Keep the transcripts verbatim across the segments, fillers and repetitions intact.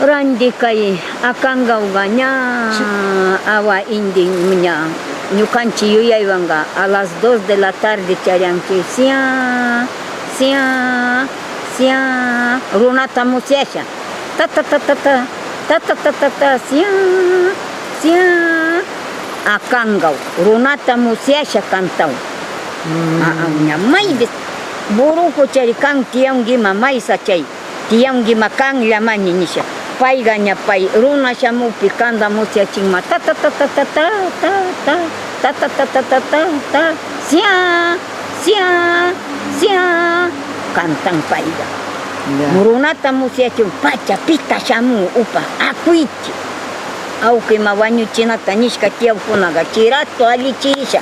Randi kay Akangawga ña awa indin ña ñukanchi yuyaywanqa a las dos de la tarde charianki. Siya, siya, siya, runata musyasha. Ta, ta, ta, ta, ta, ta, ta, ta, ta, ta, siya, siya. Akangaw, runata musyasha kantawan. Mm. A, a, ña maypis, buruku chari kan tiyanki ima maysa chay. Tiyanki ima kanlla mani nisha. Payqa ña pay runa shamuptin kanta musyachinman. Ta, ta, ta, ta, ta, ta, ta, ta, ta, ta, ta, ta, ta, ta, ta, siya, siya, siya, kantan payqa. Ya. Runata musyachin, pacha, pita shamun upa, akuychi. Awki ima wañuchinata nishka tiyawkunaqa chiratu allichirisha.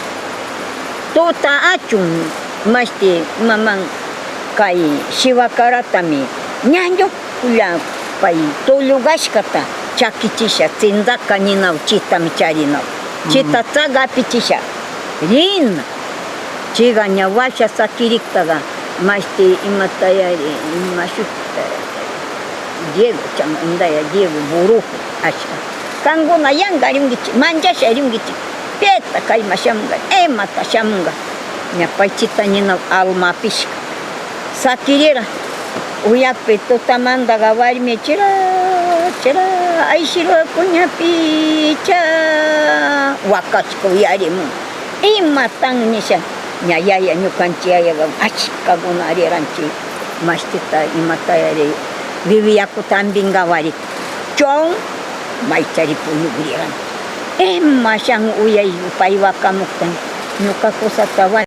Tuta achun, mashti imaman kay Shiwakaratami ñañuklla pay tullu kashkata chakichisha, tsindaka ninaw chitami charinaw. Mm. Chita tsaka apichisha, rina. Chiqa ña washa sakiriktaqa, mashti imatayari, ima shutita, Diego, chama indaya, Diego, buruku, ashka. Kankuna yanqa rinkichik, manchasha rinkichik, pita kayman shamunqa, imata shamunqa. Ña pay chita ninaw alma apishka. Sakirira, uyakpi tutamantaqa warmi chira, chira, ayshirwakuñapicha wakashka uyarimun. Imatan nisha, ña yaya, ñukanchik yayaqa achkakuna riranchik, mashtita, imatayari, bibi yakuta ambinqawari, chun maychari puñukriran. Imashan uyay, pay waqamuktan, ñuqa kusata